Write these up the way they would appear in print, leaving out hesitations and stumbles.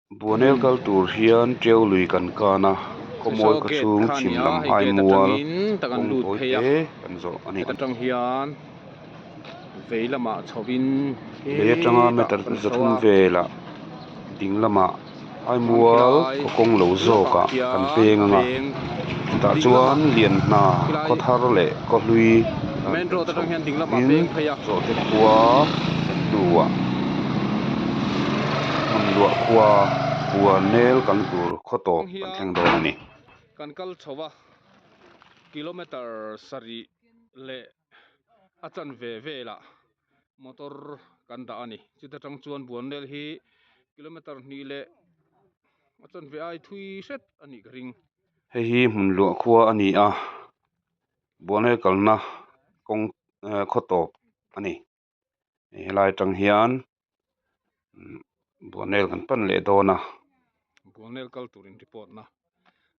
Buanel kal tur hian Tiau lui kan kan a, Saw khawmawi gate khawchhung kha a chhim ni a, lam hei gate haimual atangin tak an kawng lut tawi phei a te kan zawh a ni. heta tang hian vei lamah chhovin Lei atanga hetah meter kan chho zathum a velah ding lamah chuan haimual khilai khaw kawng lo lakah zawkah kan khian peng anga peng chutah ding chuan lamah Lianhna khilai khawthar leh khawhlui dan main pel road chho atang hian ding lamah in peng phei a. Zawhte khua thlen hnuah Hmunluah khua Buanel kal tur khaw tawp kan thleng dawn a ni. Kan kal chho a, kilometer sarih leh a chanve velah motor kan dah a ni. Chuta tang chuan Buanel hi kilometer hnih leh a chanve ai thui hret a nih ka ring. Hei hi Hmunluah khua a ni a, Buanel kalna kawng khaw tawp a ni. Helai atang hian Buanel kan pan leh dawn a. Buanel kal turin report na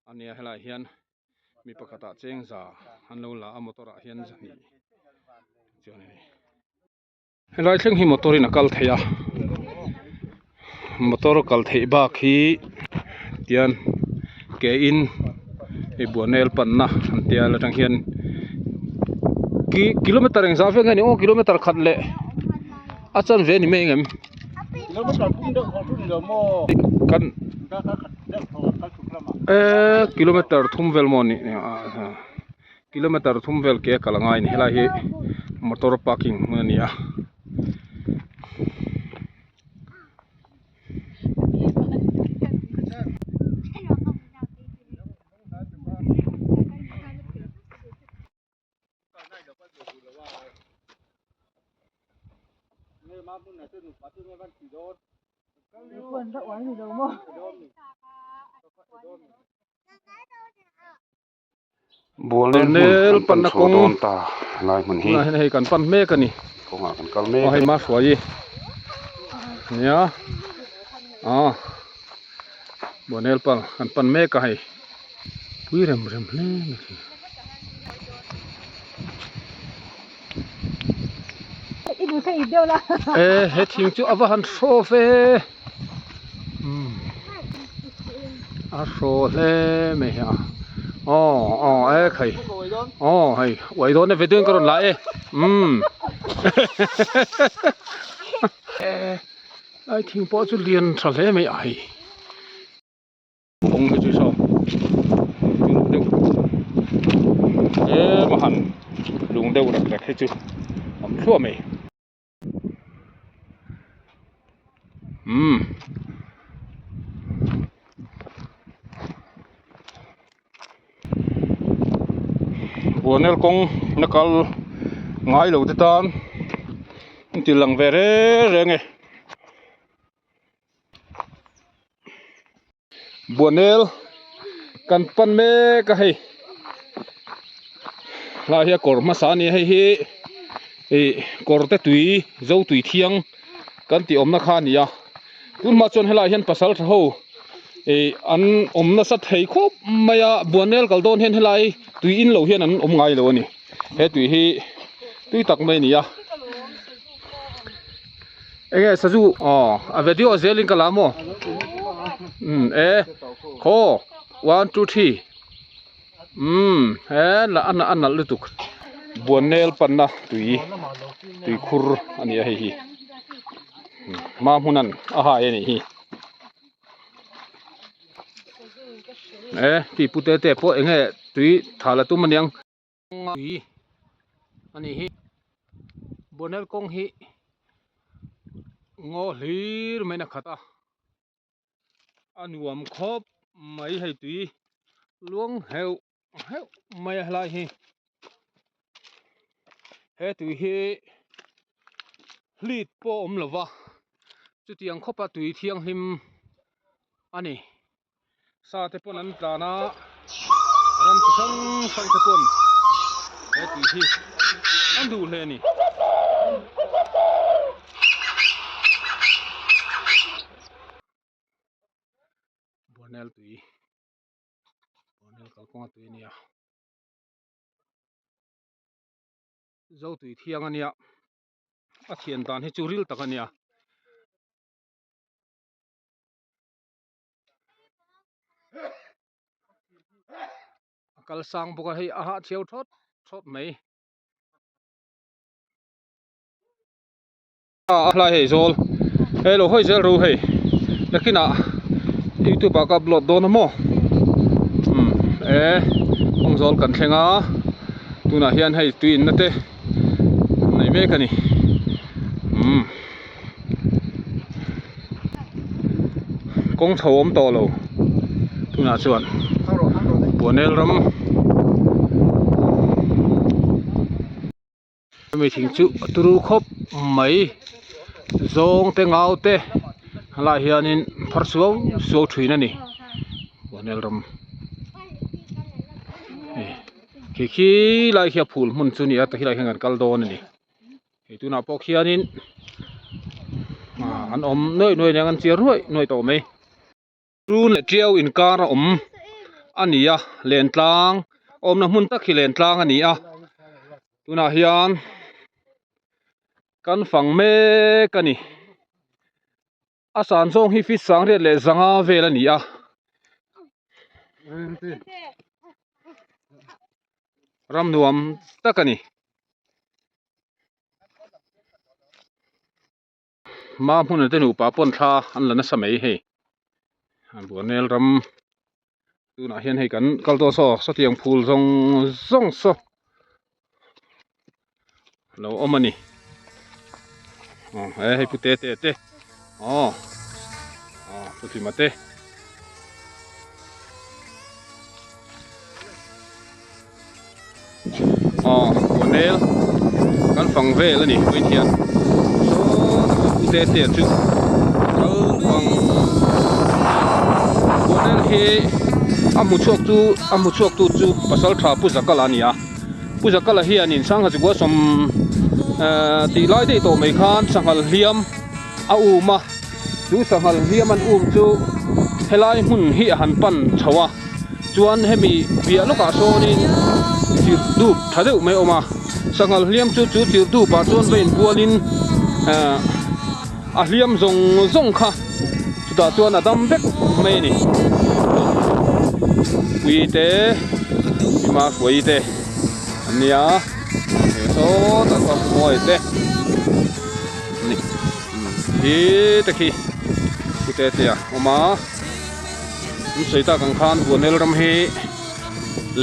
a nia helai hian mi pakhatah cheng za an lo la a motor ah hian zahnih chuan a ni. Helai thleng hi motor in a kal thei a motor kal theih bak hi tian ke in hei Buanel panna an tia la tang hian ki kilometer engzah vel nge ni aw kilometer khat leh a chanve a ni mai engem kan eee kilometer thum vel maw ni kilometer thum vel ke a kal a ngai a ni helai hi motor parking hmun a ni a. Bualnel hmun kan pan chho dawn ta lai hmun hi. Tunah hian hei kan pan mek a ni. Kawngah kan kal mek a ni. Hei Mahruaii nia ah Bualnel pan kan pan mek a hei pui rem rem hle mai hi. E he thing chu a va han hraw ve umm a hraw hle mai hi a aw aw e khai aw hei uai dawn e veduin ka rawn la e umm e lai thing pawh chu lian tha hle mai a hei. Kawng hi chu saw lung deuh tlem a han lung deuh rek rek hi chu awm thluah mai umm Buanel kawng na kal ngai lo te tan an ti lang ve reng reng e. Buanel kan pan mek a hei hlai hi a kawr hmasa a ni a hei hi ih kawr te tui zo tui thiang kan tih awmna kha a ni a tun hma chuan helaiah hian pasal tha ho ih an awm nasa thei khawp mai a Buanel kal dawn hian helai tui in lo hian an awm ngai lo a ni he tui hi tui tak mai a ni a. Enge sazu aw a video zel in ka la maw um e khaw 1 2 3 um he la a a nalh lutuk buannel panna tui tui khur a ni a hei hi hma hmunan a hai a nih hi e ti pute te pawh enge tui tha la tum aniang. Tui a nih hi Buanel kawng hi ngaw hlir mai in a khat a a nuam khawp mai hei tui luang heuh heuh mai a helai hi he tui hi hlit pawh a awm lo va chutiang khawpa tui thianghlim a ni. Sa te pawn an tlan a, ram chi hrang hrang te pawn he tih hi an duh hle a ni. Buanel tui, Buanel kalkawnga tui a nia. Zo tui thiang a nia, a thian dan hi chu ril tak a nia. A kal sang bawk a hei a hahchhiau thawt thawt mai. A hlai hei zawl he lo hawi zel ro hei nakinah youtube ah ka upload dawn a maw umm e kawng zawl kan thleng a tunah hian hei tui inna te an nei mek a ni umm kawng chho awm tawh lo tunah chuan Buanel ram. Hemi thing chu a turu khawp mai zawng te ngau te helaiah hianin phar suau suau thin a ni Buanel ram hei khi khi lai khi a phul hmun chu a ni a tah helaiah hian kan kal dawn a ni hei tunah pawh khianin an awm nuaih nuaih nen an chiar nuaih nuaih tawh mai. Run leh tiau inkar a awm a ni a lentlang awmna hmun tak hi lentlang a ni a tunah hian kan fang mek a ni a san zawng hi feet sangriat leh zanga vel a ni a. Ram nuam tak a ni. Hma hmun te nupa pawn thla an la nasa mai hei Buanel ram tunah hian hei kan kal tawh saw sawtiang phul zawng zawng saw lo awm a ni aw he hei pu te te te aw aw pu hlima te. Aw Buanel kan fang vel a ni vawiin hian saw pu te te chu kal bang Buanel hi a hmu chhuak chu a hmu chhuak tu chu pasal tha Pu Zakala a ni a Pu Zakala hianin sangha chukua sawm ehh tih lai daih tawh mai khan sanghal hliam a um a chu sanghal hliam an um chu helai hmun hi a han pan chho a. Chuan hemi piah lawkah sawnin chirh dup tha deuh mai a awm a, sanghal hliam chu chu chirh dupah chuan va inbualin ehh a hliam zawng zawng kha chutah chuan a dam vek mai a ni. Pui te Hima Hruai te an nia he sawtah chuan Mawi te a ni khi te khi pute te a awm a. An sawi tak ang khan Buanel ram hi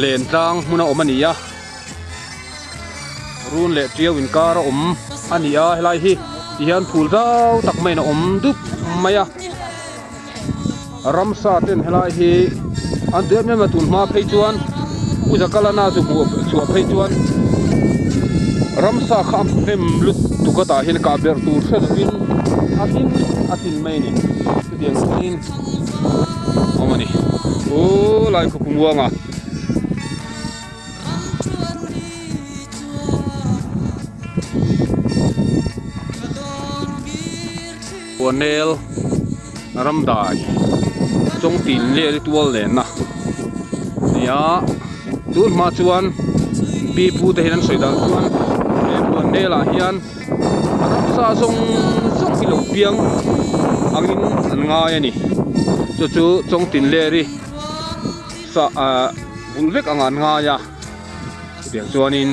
len tlang hmun a awm a ni a, run leh tiau inkar a awm a ni a helai hi ti hian phul zau tak maiin a awm dup mai a, ramsa ten helai hi an duh em em a tun hma phei chuan Pu Zakalana chu hmuh chhuah phei chuan ramsa kha a hnem lutuk a tah hian kah ber tur hre lovin a tin a tin mai a ni chutiang chuanin. Awm a ni u lai khaw kumuanga Buanel ramdai chawngtin leh ritual lenna nia tun hma chuan pi pu te hian an sawi dan chuan he Buanel ah hian A ramsa zawng zawng hi lo piang angin an ngai a ni chu chu chawngtin leri sa ah bul vek ang an ngai a chutiang chuanin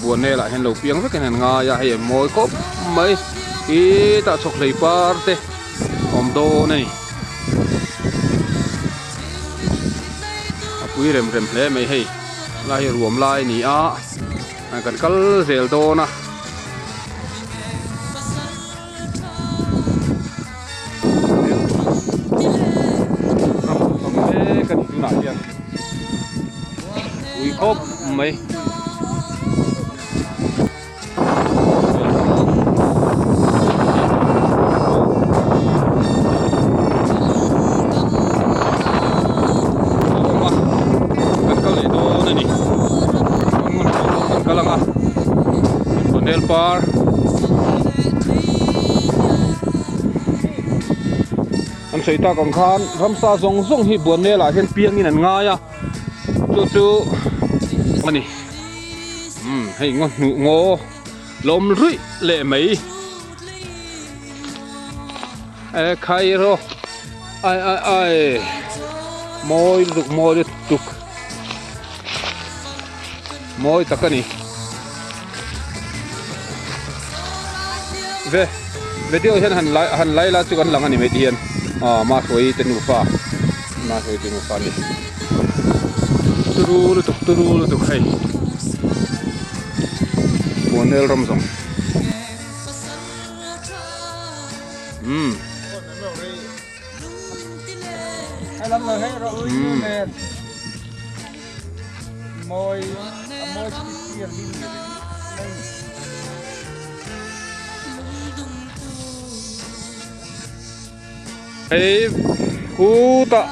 buanel ah hian lo piang vekin an ngai a hei a mawi khawp mai khitah chhawkhlei par te a awm dawn a ni a pui rem rem hle mai hei lai hi ruam lai a ni a. Kan kal zel dawn a. Ram fang mek a ni tunah hian ui khawp mai. Kan kal leh dawn a ni kan kal ang a Buanel par an sawi tak ang khan ramsa zawng zawng hi Buanel ah hian piangin an ngai a chu chu a ni umm hei ngaw hnuh ngaw lawm ruih leh mai. E khai rawh ai ai ai. Mawi lutuk mawi lutuk mawi tak a ni ve video hian han lai han lai la chu kan lang a ni mai ti hian ah mahruai te nufa mahruai te nufa a ni turu lutuk turu lutuk hei Buanel ram zawng umm. Hei khutah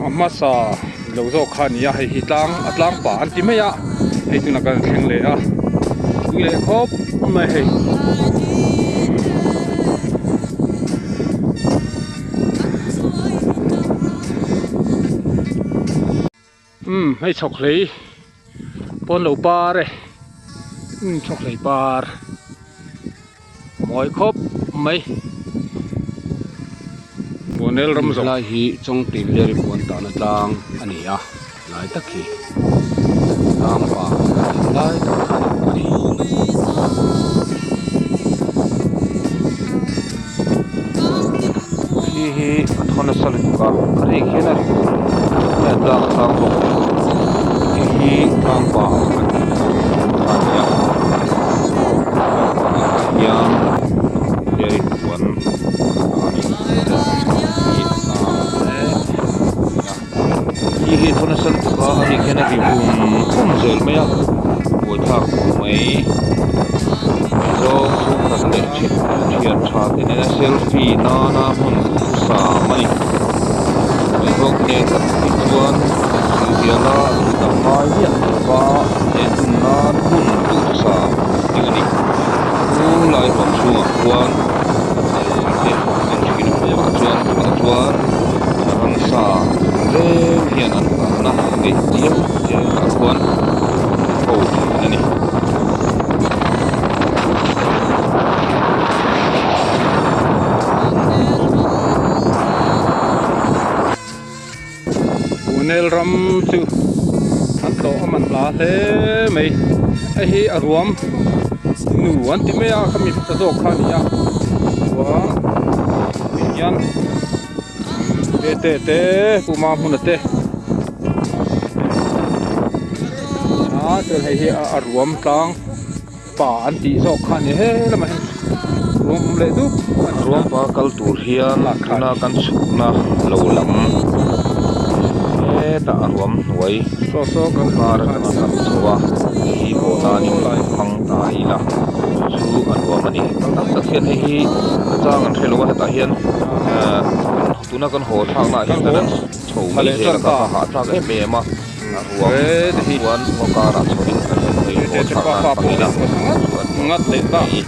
a hmasa lo zawk kha a ni a hei hi tlang a tlang pah an ti mai a hei tunah kan thleng leh a tui leh khawp mai hei. Umm hei chhawk hlei pawn lo par e umm chhawk hlei par mawi khawp mai Buanel ram zawng Helai hi Chawngtin Leri puan tahna tlang a ni a lai tak hi tlang pa lai tak kha a ni. Thli hi a thaw nasa lutuk a a rik hian a ri bawk a tlang a sang bawk nen hei hi tlang pa an tih chu a ni a tlang pa ah hian hian puan a ni hi a sang hle a thli hi a thaw nasa lutuk a a rik hian a ri vum vum zel mai a buaithlak mai zawng chhungkhat leh thian tha te nena selfie nana hmun duhthusam a ni ngaihawk nen tak hi chuan silhiala thildang ngai miah lova nen hun nan hmun duhthusam ding a ni chu lai ruam chhungah khuan te an thin a hmuh ah chuan tunah chuan ramsa reng hian an kalna ngeih chiam tah khuan ho thin a ni. Buanel ram chu an tlawh a man hla hle mai hei hi a ruam nu an ti mai a khami hmasa zawk kha a ni a chuan tih hian te te puma hmun a te a chuan hei hi a ruam tlang pa an tih zawk kha a ni he lamah hian ruam awm leh dup a ni. Ruam pa kal tur hian tuna kan chhukna lo lam hetah a ruam hnuai saw saw kan kar atanga kan chho a hei hi haw nanin hmang ta ila chu chu a nuam a ni tam tak hian hei hi a chang an hrelo a hetah hian ahh tuna kan haw thlakna ah hian kan han chho mai zel a kha a hahthlak em em a a ruam chuan ngaw karah chhoin kan han hawi haw thlak nan hmang ila chu a nuam khawp mai.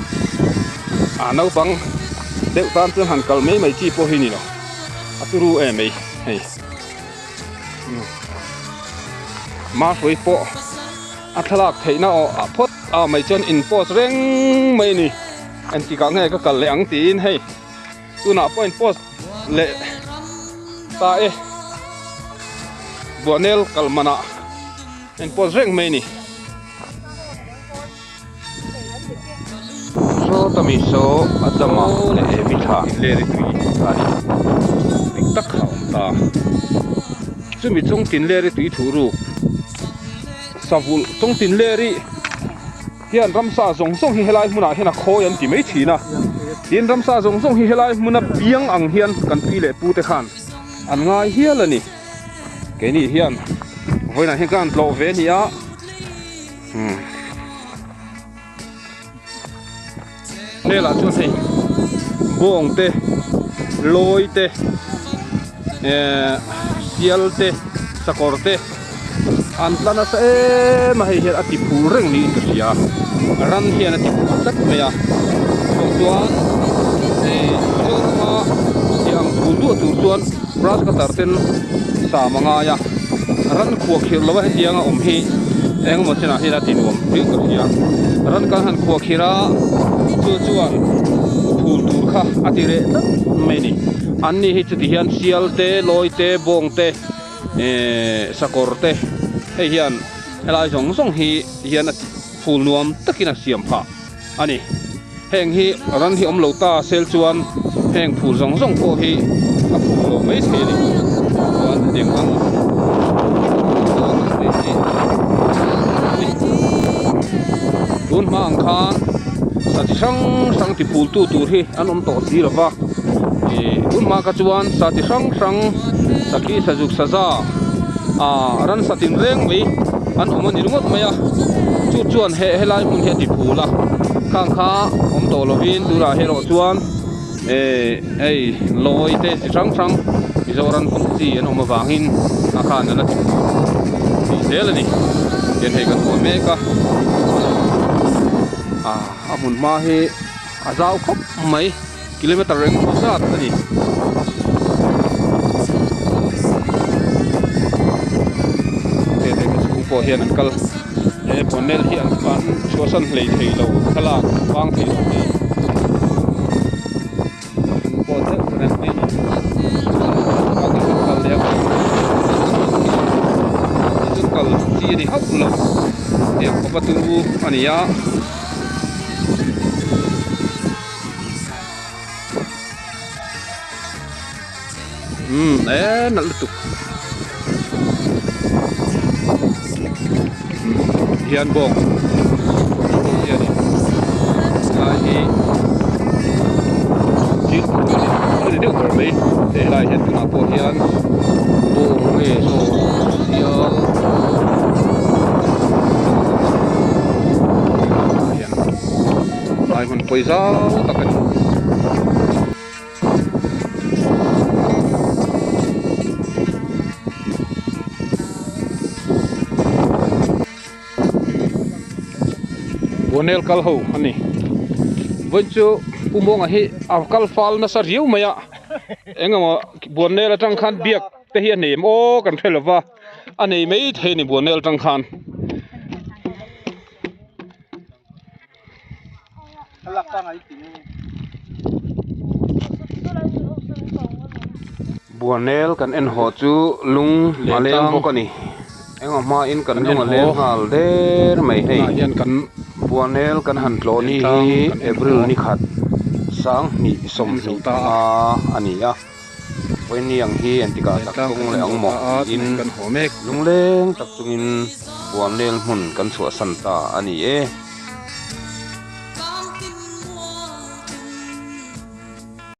A naupang deuh tan chuan han kal mai mai chi pawh hi ni lo a turu em mai hei mahruai pawh a thlalak theihna aw ah phawt ah mai chuan in post reng mai a ni engtikah nge ka kal leh ang tiin hei. Tunah pawh in post leh ta e Buanel kal manah in post reng mai a ni. Saw tami saw a dama leh heavy thla Inleri tui a ni dik tak kha a awm ta. Chumi chung tinleri tui thuh ruk savulh chung tinleri. Hian ramsa zawng zawng hi helai hmunah hian a khawi an ti mai thin a, tin ramsa zawng zawng hi helai hmuna piang ang hian kan pi leh pu te khan an ngai hial a ni. Keini hian vawiinah hian ka han tlawh ve a ni a, umm hmelah chuan hei bawng te lawi te ehh sial te sakawr te. An tla nasa em a hei hian a ti phur reng niin ka hria ran hian a ti phur tlat mai a chuvang chuan hei Mizorama tih ang phul duah tur chuan grass cutter ten sam a ngai a ran khuah khirh lo a hetiang a awm hi eng emaw chenah hian a ti nuam viau ka hria ran kan han khuah khirh a chu chuan phul tur kha a ti reh tlat mai a ni. An ni hi chuti hian sial te, lawi te, bawng te, eh sakawr te hei hian helai zawng zawng hi ti hian a phul nuam takin a siam phah a ni. Heng hi ran hi awm lo ta sel chuan heng phul zawng zawng pawh hi a phul lo mai thei a ni. Chuan hetiang ang hei hi a ni. Tun hma ang khan sa chi hrang hrang ti phul tu tur hi an awm tawh si lo va. Ih tun hma kha chuan sa chi hrang hrang sakhi sazuk saza ah ransa tinreng mai an awm a ni ringawt mai a chu chuan he helai hmun hi a ti phul a khang kha awm tawh lovin tunah erawh chuan eh hei lawi te chi hrang hrang Mizoram kawng chi an awm avangin a khan a la ti phul tih zel a ni tian hei kan hmuh mek a ah a hmun hma hi a zau khawp mai. Kilometer eng emaw zat a ni. He hei ka chhung pawh hian an kal he bonnet hi an an chhuahsan hlei thei lo thlalak vang thei lo hei chung pawh deuh reng mai a ni kal leh a chu kal chi a ni hauh lo tiang khawp a turu a ni a. Umm e nalh lutuk hian bawng hianin helai hi thil a ni deuh ber mai hei helai hian tunah pawh hian bawng nge saw sial Lai hmun pawi zau tak a ni. Buanel kal ho a ni. Vawiin chu Pu Mawnga hi a kal fal nasa riau mai a. Engemaw Buanel atang khan biak te hi a nei em aw kan hre lova a nei mai thei a ni Buanel atang khan. Buanel kan en haw chu lung a leng bawk a ni engah hmain kan lung a leng nghal der mai hei Buanel kan han tlawh ni hi April ni khat sanghnih sawmhnih panga a ni a vawiin ang hi engtikah tak kawng leh ang maw tiin lungleng tak chungin Buanel hmun kan chhuahsan ta a ni e.